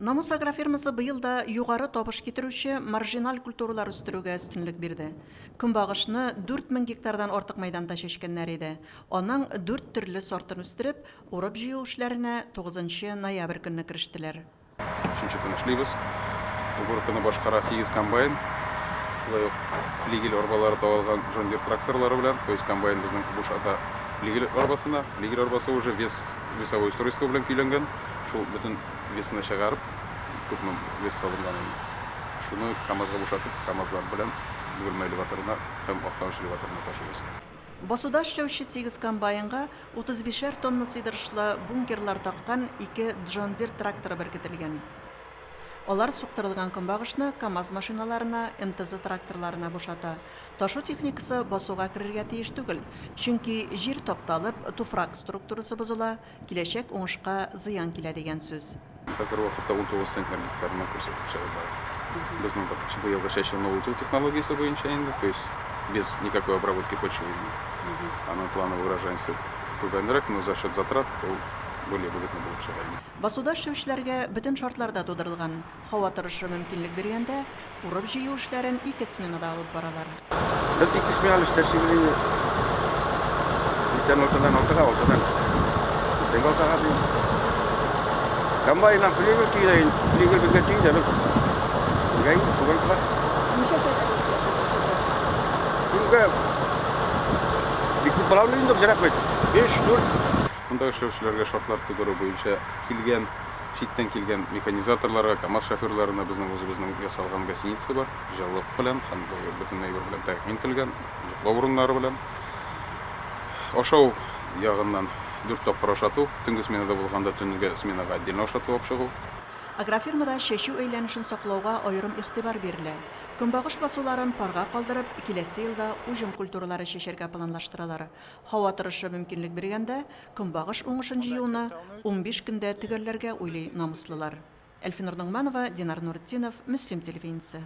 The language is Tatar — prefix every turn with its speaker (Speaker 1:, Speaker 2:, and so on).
Speaker 1: Намус агрофирмасы быел да югары табыш китерүче маржиналь культуралар үстерүгә өстенлек бирде. Көнбагышны 4000 гектардан артык мәйданда чәчкәннәр иде. Аның дүрт төрле сортын үстереп, урып-җыю эшләренә тугызынчы ноябрь көнне керештеләр.
Speaker 2: Өченче көн эшлибез. Уборканы башкара сигез комбайн. Шулай ук флигель арбалары тагылган John Deere тракторлары белән, то есть комбайн безнең бушата флигель арбасына. Флигель арбасы уже вес, весовой устройство белән көйләнгән. Шул бөтен весны чыгарып, күпме вес салынганын, шуны КАМАЗга бушатып, КАМАЗлар белән Бөгелмә элеваторына һәм Актаныш элеваторына ташыйбыз.
Speaker 1: Басуда эшләүче сигез комбайнга 35 әр тонна сыйдырышлы бункерлар таккан ике Джон Дир тракторы беркетелгән. Алар суктырылган көнбагышны КАМАЗ машиналарына, МТЗ тракторларына бушата. Ташу техникасы басуга керергә тиеш түгел, чөнки җир тапталып, туфрак структурасы бозыла, киләчәк уңышка зыян килә дигән сүз.
Speaker 2: Хәзерге вакытта 19 центнер гектарыннан күрсәтеп чыгып бара. Безнең быелгы чәчү ноутил технологиясе буенча инде, то есть без никакой обработки почвы инде. Аның плановый урожайности түбәнрәк, но за счет затрат ул более выгодный булып чыга инде.
Speaker 1: Басуда эшләүчеләргә бөтен шартлар да тудырылган. Һава торышы мөмкинлек биргәндә, урып-җыю эшләрен ике сменада алып баралар.
Speaker 3: Без ике сменалы эштә эшлибез инде. Иртән алтыдан алтыга, алтыдан иртәнге алтыга дим. Комбайннан флигель тиде инде. Флигель безгә тиде, без безгә инде суган
Speaker 1: Ничә сәгать эшләсез?
Speaker 3: Көнгә бик күп була алмый инде, рәхмәт. Биш, дүрт.
Speaker 2: Монда эшләүчеләргә шартлар тудыру буенча килгән Читтән килгән механизаторларга, КАМАЗ шоферларына безнең үзебезнең ясалган гостиница бар, җылылык белән һәм бөтен әйбер белән тәэмин ителгән, йоклау урыннары белән. Ашау ягыннан дүрт тапкыр ашату, төнге сменада булганда төнге сменага отдельно ашату алып чыгу.
Speaker 1: Агрофирмада чәчү әйләнешен саклауга аерым игътибар бирелә. Көнбагыш басуларын парга калдырып, киләсе елда уҗым культуралары чәчәргә планлаштыралар. Һава торышы мөмкинлек биргәндә, Көнбагыш уңышын җыюны 15 көндә төгәлләргә уйлый намуслылар. Әлфинур Ногманова, Динар Нуретдинов, Мөслим телевидениесе.